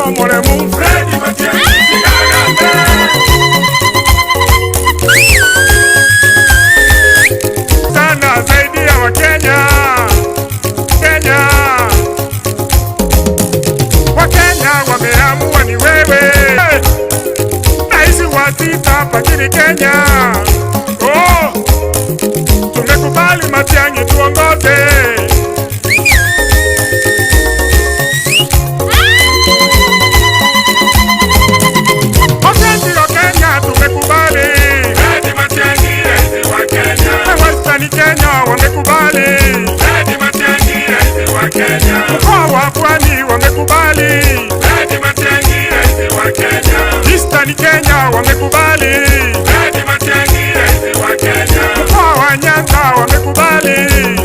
omoremu. Fred Matiang'i tiga agambe. Sana zaidi ya Wakenya, Kenya. Wakenya wameamua ni wewe. Rais wa sita hapa nchini Kenya. Oh, tumekubali Matiang'i tuongoze. Wakati Kenya tumekubali. Fred Matiang'i rais wa Kenya. Western Kenya wamekubali. Fred Matiang'i rais wa Kenya. Mkoa wa Pwani wamekubali. Fred Matiang'i rais wa Kenya. Eastern Kenya wamekubali. Fred Matiang'i rais wa Kenya. Mkoa wa Nyanza wamekubali.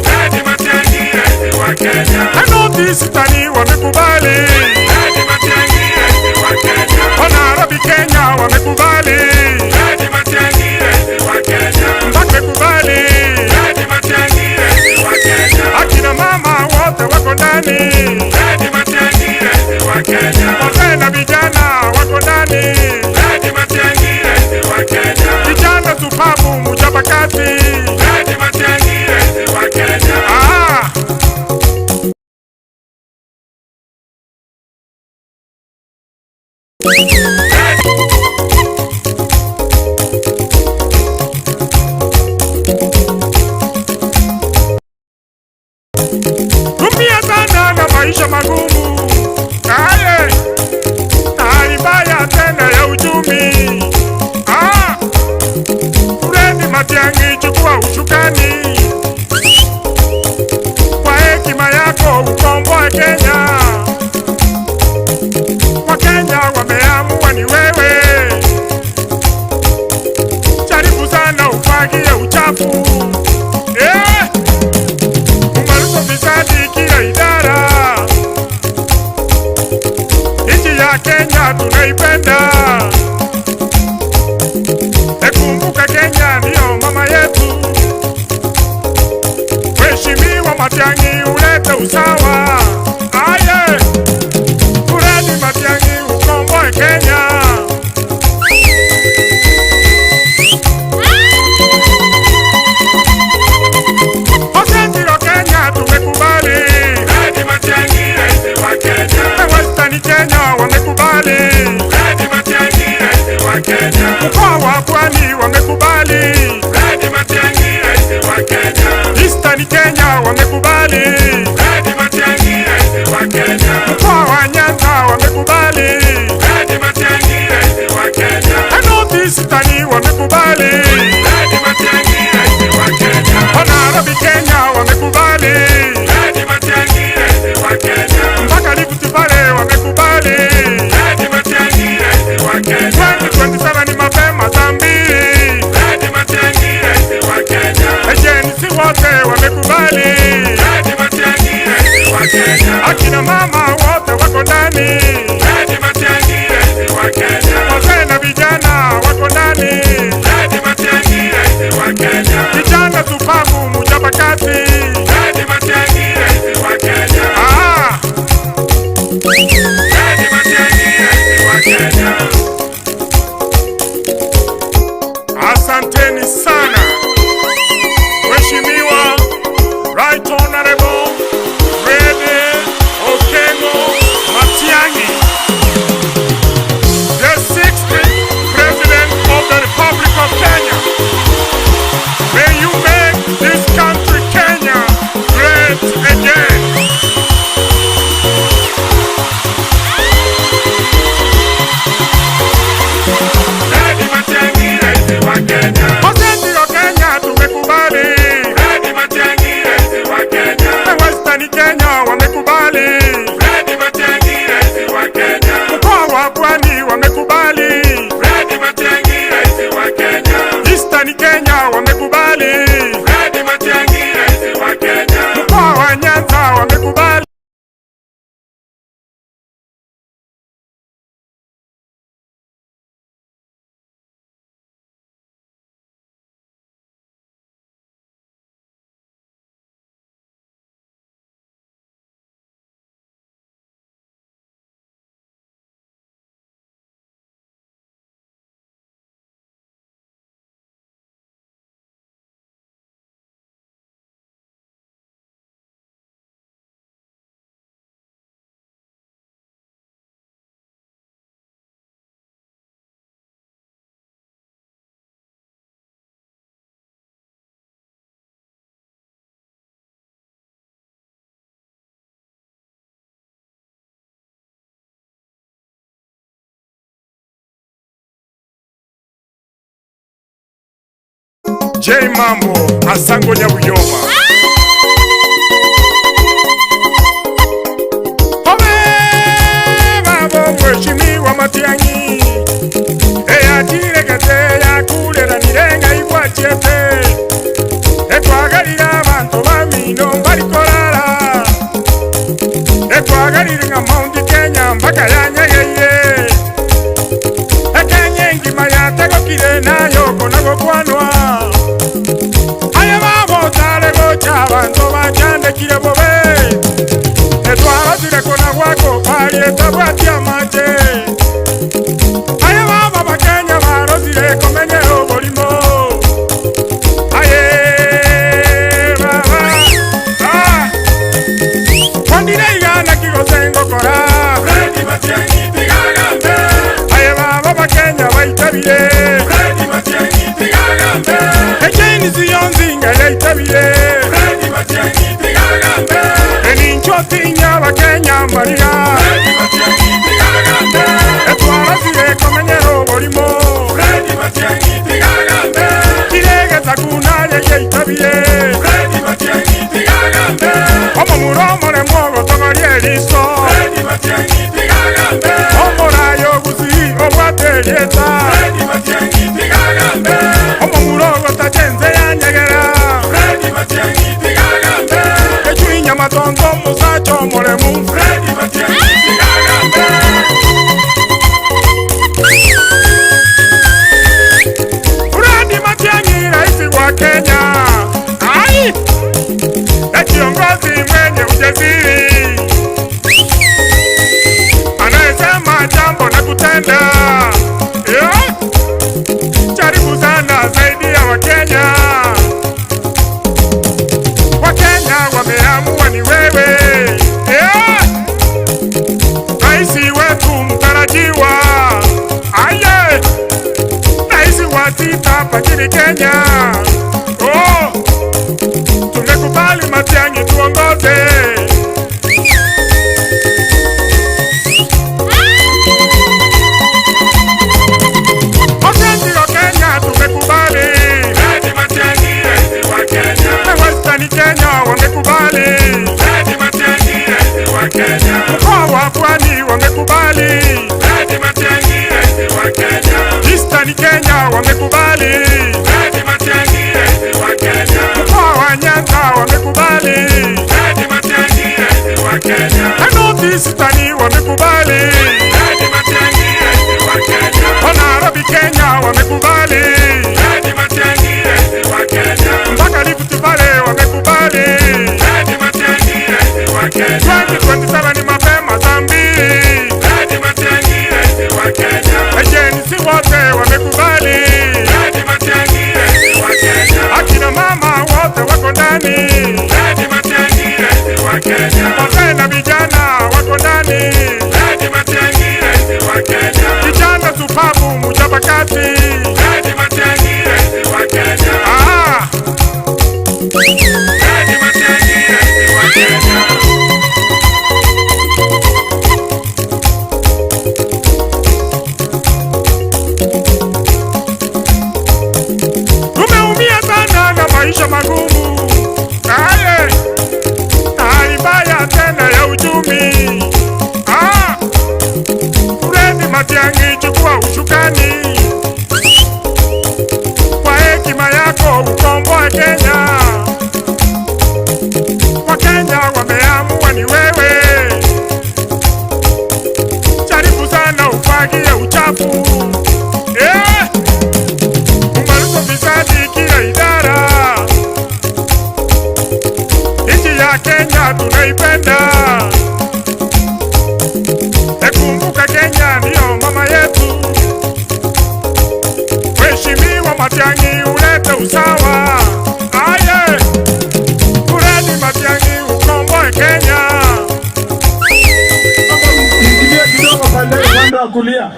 Fred Matiang'i rais wa Kenya. North Eastern wamekubali. Fred Matiang'i rais wa Kenya. Nairobi Kenya wamekubali. Fred Matiang'i rais wa Kenya. Wamekubali. Fred Matiang'i rais wa Kenya. Akina mama wote wako ndani. Fred Matiang'i rais wa Kenya. Wazee na vijana wako ndani. Fred Matiang'i rais wa Kenya. Vijana shupavu mchapakazi. Fred Matiang'i rais wa Kenya. Ah. Tumia sana na maisha magumu. Aye. Na hali mbaya tena ya uchumi. Ah. Fred Matiang'i chukua usukani. Kwa hekima yako ukomboe Kenya. Wakenya wameamua ni wewe. Jaribu sana ufagie uchafu. Eh! Umalize ufisadi kila idara. Nchi ya Kenya tunaipenda. Ekumbuka Kenya ndiyo mama yetu. Mheshimiwa Matiang'i ulete usawa. Aye. Fred Matiang'i ukomboe Kenya. Central Kenya tumekubali. Fred Matiang'i rais wa Kenya. Western Kenya wamekubali. Fred Matiang'i rais wa Kenya. Mkoa wa Pwani wamekubali. Fred Matiang'i rais wa Kenya. Eastern Kenya wamekubali. Fred Matiang'i rais wa Kenya. Mkoa wa Nyanza wamekubali. Fred Matiang'i. J Mambo Asango Nyabuyoma. Obe babo mheshimiwa Matiang'i eyachiregete yakureranire ng'ai gwachiete ekwagarire abanto bamino mbari korara ekwagarire ng'a Mount Kenya mpaka yanyegeire Ekenya engima yategokire naye oko nagokwanwa. Aye baba otare gocha abanto bachandekire bobe, etwarosire kona gwako paria etabwati amache. Aye baba Abakenya barosire komenyera oborimo. Aye baba, ah, kwandire iga naki gose ngokora. Aye baba Abakenya baitabire. Echainisi yonsi nga yaitabire. Enincho tinya Abakenya mbarira. Etwarosire komenyera oborimo. Kiregesa kunaye yaitabire. Omomura omoremo ogotogoria eriso. Omorayo ogusi obwate erieta. Omomura ogotacha ense yanyegera. Echuinya matonto omosacha omoremu. Fred Matiang'i, rais wa Kenya. Ai! Na kiongozi mwenye ujasiri anayesema jambo na kutenda. Yeah! Jaribu sana zaidi ya Wakenya. Wakenya wameamua ni wewe. Yeah! Rais wetu mtarajiwa. Aye! Rais wa sita hapa nchini Kenya. Oh! Tumekubali Matiang'i tuongoze. Otendio Kenya tumekubali. Na Western Kenya wamekubali. Mkoa wa Pwani wamekubali. Eastern Kenya wamekubali. Mkoa wa Nyanza wamekubali. Na North Eastern wamekubali. Nairobi Kenya wamekubali. Mpaka Rift Valley wamekubali. 2027 ni mapema saa mbili. Agency wote wamekubali. Akina mama wote wako ndani. Wazee na vijana wako ndani. Kijana supabu mchapakazi. Ah! Tumeumia sana na maisha magumu. Aye, na hali mbaya tena ya uchumi. Ah! Fred Matiang'i, chukua ushukani. Kwa hekima yako ukomboe Kenya. Wakenya wameamua ni wewe. Jaribu sana ufagie uchafu. Eh! Umalize ufisadi kila idara. Nchi ya Kenya tunaipenda. Ekumbuka Kenya ndiyo mama yetu. Mheshimiwa Matiang'i ulete usawa. Aye. Fred Matiang'i ukomboe Kenya. Ingilia kidogo pande upande wa kulia.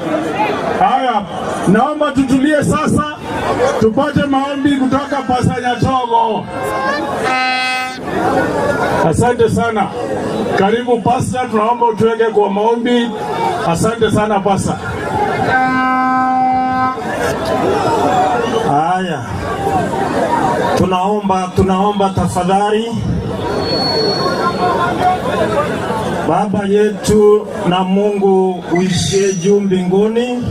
Haya, naomba tutulie sasa, tupate maombi kutoka Pasa Nyatogo. Asante sana. Karibu pasta, tunaomba utuweke kwa maombi. Asante sana pasta. Haya. Tunaomba, tunaomba tafadhali. Baba yetu na Mungu uishie juu mbinguni,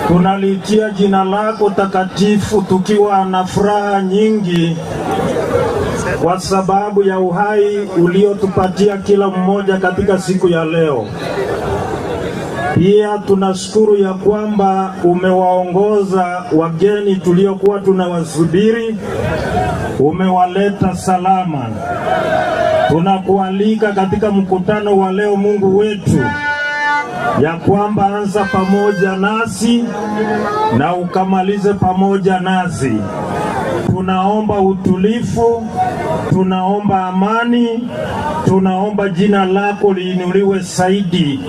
tunalitia jina lako takatifu tukiwa na furaha nyingi kwa sababu ya uhai uliotupatia kila mmoja katika siku ya leo. Pia tunashukuru ya kwamba umewaongoza wageni tuliokuwa tunawasubiri, umewaleta salama. Tunakualika katika mkutano wa leo, Mungu wetu, ya kwamba anza pamoja nasi na ukamalize pamoja nasi. Tunaomba utulivu, tunaomba amani, tunaomba jina lako liinuliwe zaidi.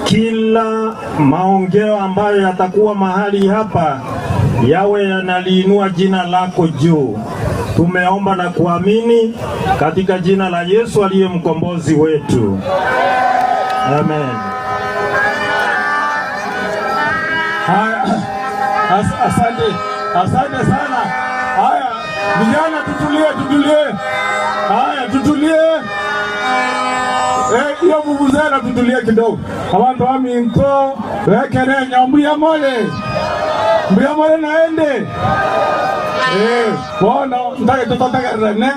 Kila maongeo ambayo yatakuwa mahali hapa yawe yanaliinua jina lako juu. Tumeomba na kuamini katika jina la Yesu aliye mkombozi wetu. Amen. Haya, asante, asante sana. Haya, vijana tutulie, tutulie. Haya, tutulie. Eh, iyo vuvuzela tutulie kidogo. Abantu baminto bekerenya mbuya mole. Mbuya mole naende. Eh, bono ntagete totegererane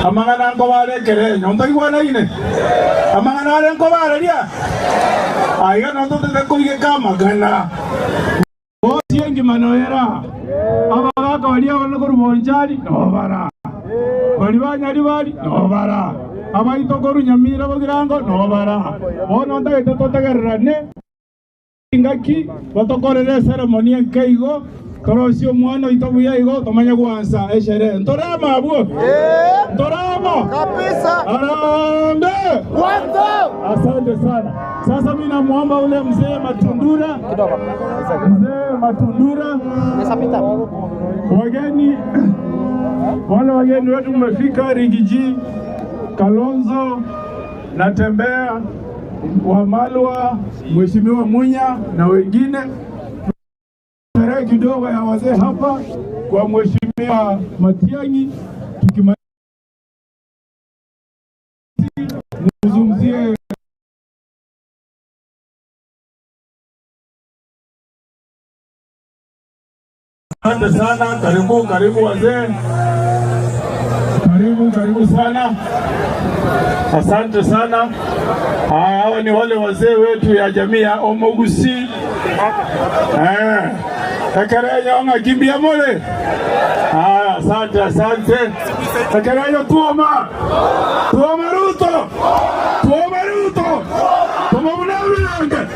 amang'ana nkobare ekerenyo ntoigwanaine amang'ana are nkobareria aiga nototete koigeka amang'ana Bosi engima noera abagaka baria abana korwa Bonchari nobara bari banyari bari nobara abaito korwa Nyamira Bogirango nobara bono ntagete totegererane Engaki batokorere eseremoni enke igo, torosie omwana oito buya igo, tomanye gwansa esherehe. Ntore amo abwo? Ntore amo? Harambee! Asante sana. Sasa mimi namuomba ule mzee Matundura, mzee Matundura, wageni wale wageni wetu mmefika Rigiji, Kalonzo, Natembea, Wamalwa, Mheshimiwa Munya na wengine. Sherehe kidogo ya wazee hapa kwa Mheshimiwa Matiang'i, tukimaliza mzungumzie. Asante sana, karibu karibu wazee, karibu karibu sana, asante sana. Haya, hawa ni wale wazee wetu ya jamii ya Omogusi. Eh, Ekerenyo ng'akimbia mole. Haya, asante asante. Ekerenyo tuoma tuoma Ruto tuoma Ruto tuoma Munawilange.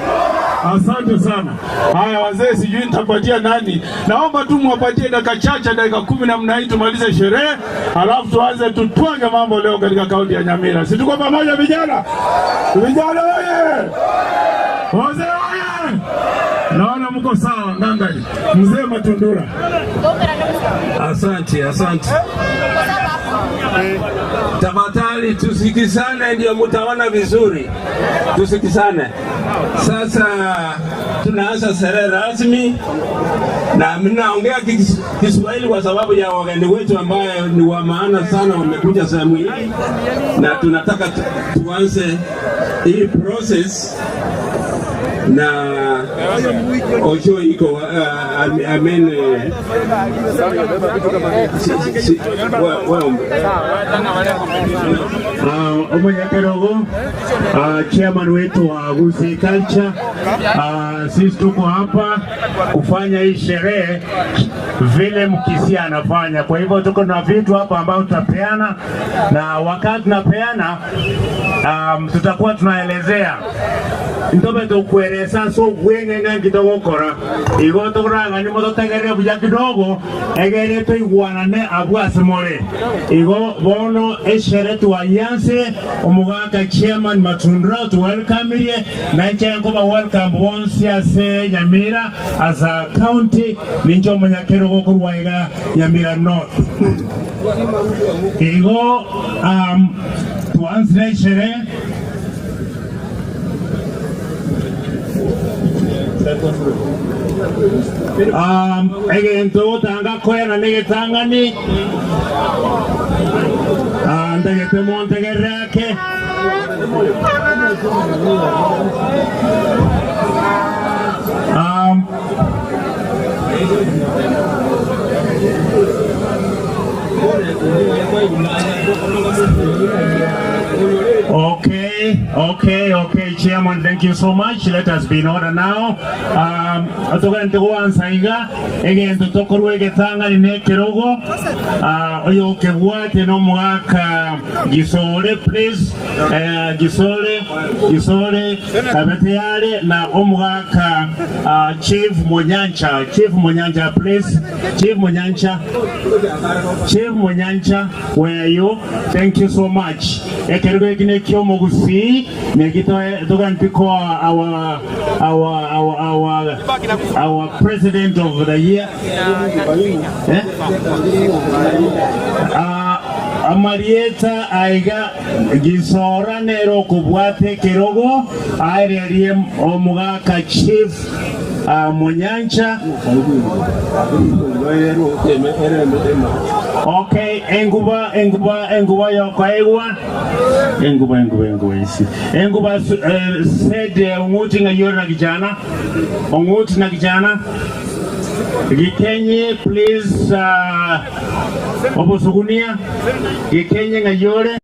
Asante sana. Haya wazee, sijui nitapatia nani. Naomba tu mwapatie dakika chache, dakika 10 namna hii tumalize sherehe, halafu tuanze tutwange mambo leo katika kaunti ya Nyamira. Si tuko pamoja vijana? Vijana oye! Wazee oye! Naona mko sawa ngangai. Mzee Matundura. Asante, asante. Tafadhali tusikizane, ndio mtaona vizuri. Tusikizane. Sasa tunaanza sherehe rasmi, na mnaongea Kiswahili kwa sababu ya wageni wetu ambaye ni wa maana sana, wamekuja sehemu hii, na tunataka tuanze hii process na Ojo iko I mean, si, si, wa, Omonyakerogo chairman wetu wa Gusii Culture, sisi tuko hapa kufanya hii sherehe vile Mkisia anafanya. Kwa hivyo tuko na vitu hapa ambavyo tutapeana, na wakati tunapeana tutakuwa tunaelezea ntobe tukueleza so bwenge nga kitogokora igo tokoranga nyuma totegerere buya kidogo egere toigwanane abwo ase more igo bono eshere twayanse omogaka chairman Matundura tuwelcome na inche nkoba welcome bonsi ase Nyamira as a county ninche omonyakero gokorwa iga Nyamira North igo tuanzire eshere. Egento ogotanga koena negetang'ani, ntagete montegerere ake. Okay, okay, okay, Chairman, thank you so much. Let us be in order now. Um, togente goansa iga egento tokorwa egetang'ani na ekerogo. Uh, oyo okebwate nomogaka Gisore, please. Eh, Gisore, Gisore, abe tayari na omogaka uh, Chief Monyancha, Chief Monyancha, please. Chief Monyancha, Chief Monyancha, where are you? Thank you so much. Ekerogo eki nekiomogusii neki toganti koa our our our our our president of the year. Eh? Ah, amarieta aiga Gisora nere okobwata ekerogo aererie omogaka Chief Monyancha. Okay, enguba enguba enguba yokoegwa enguba enguba enguba isi enguba eh, said eh, ong'uti ng'a yore na kijana ong'uti na kijana gikenye please uh, obosugunia gikenye ng'a yore.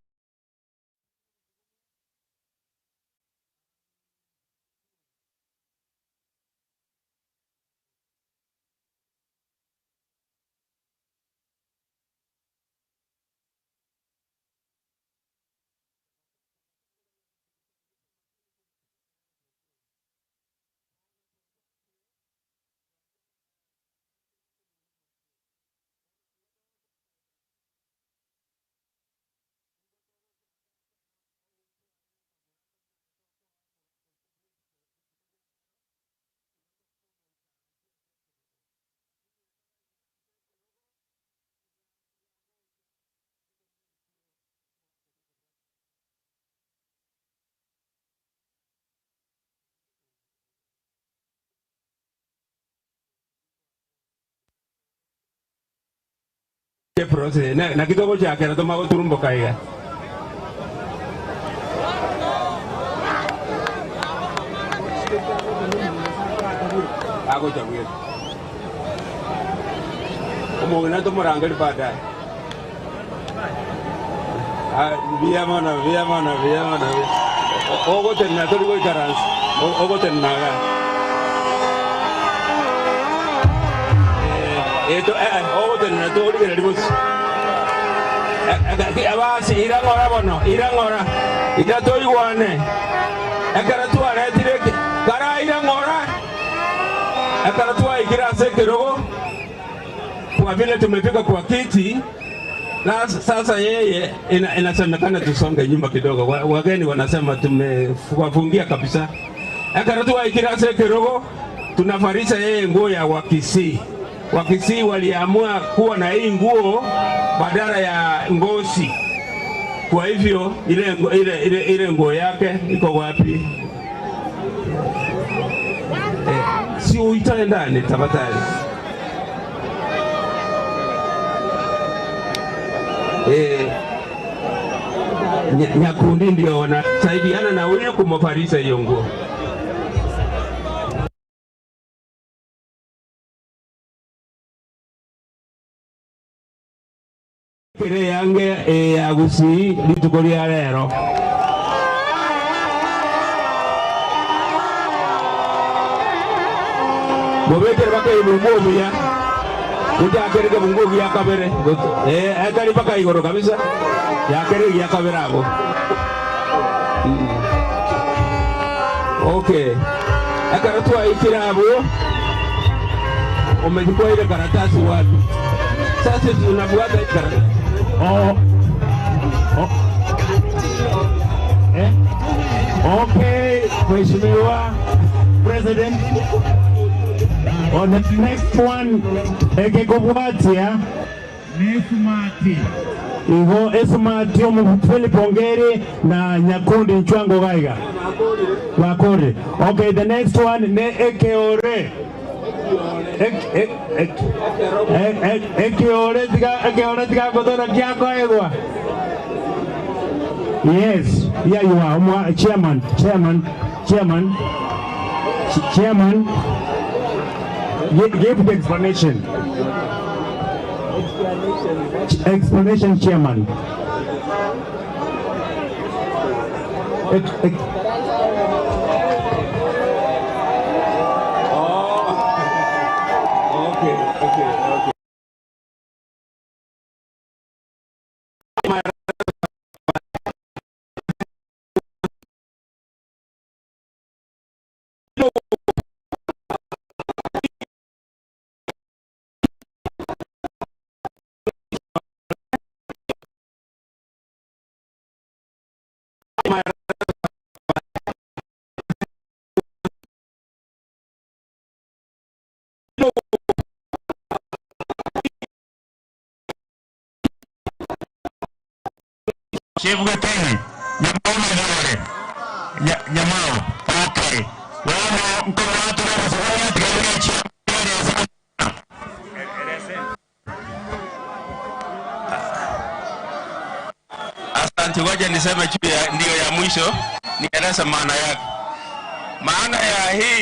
Naki togochakera tomanye goturumboka iga. Agocha bweka. Omong'ina tomorangeri baadaye. Ah, mbuya mono, mbuya mono, mbuya mono. Ogotenena tori goikaransa. Ogotenena iga. Eh, eto eh, eh, ogotenena torigereria bosio. Eh, eh, Abasi, ira ng'ora bono, ira ng'ora. Ira toigwane. Ekero twaretire eke, karaire ng'ora. Ekero twaikire ase ekerogo, kwa vile tumefika kwa kiti, na sasa yeye inasemekana tusonge nyuma kidogo. Wageni wanasema tumewafungia kabisa. Ekero twaikire ase ekerogo, tunafarisha yeye nguo ya Wakisii. Wakisii waliamua kuwa na hii nguo badala ya ngozi. Kwa hivyo ile ile ile, ile nguo yake iko wapi? Eh, si uitoe ndani tafadhali. Eh, Nyakundi ndio wanasaidiana na huyu kumfarisa hiyo nguo. Kere yange ya Gusii rituko ria rero. Mobekere baka ebungu obuya. Gochakere kebungu gia kabere. Eh, etari baka igoro kabisa. Yakere gia kabere abo. Okay. Ekero twaikire abwo, umechukua ile karatasi wapi? Sasa tunafuata hii karatasi. Oh. Oh. Eh? Okay, Mheshimiwa President. On the next one, ekekobwatia nesumati. Igo esmart omo Philip Ongeri na Nyakundi Nchwango gaiga. Bakore. Okay, the next one ne ekeore. Ek, ek, ek, ek, ekeore tiga ekeore tiga kotora kiakoegwa. Yes, here you are. Omwa, chairman, chairman, chairman, chairman. Give the explanation. Explanation, chairman. Ek, Okay. Chief Gatini, Nyamao Nyore. Nyamao. Okay. Wano mkono watu wa Somalia tigalia chief. Asante, ngoja niseme juu ya ndio ya mwisho, nieleze maana yake. Maana ya hii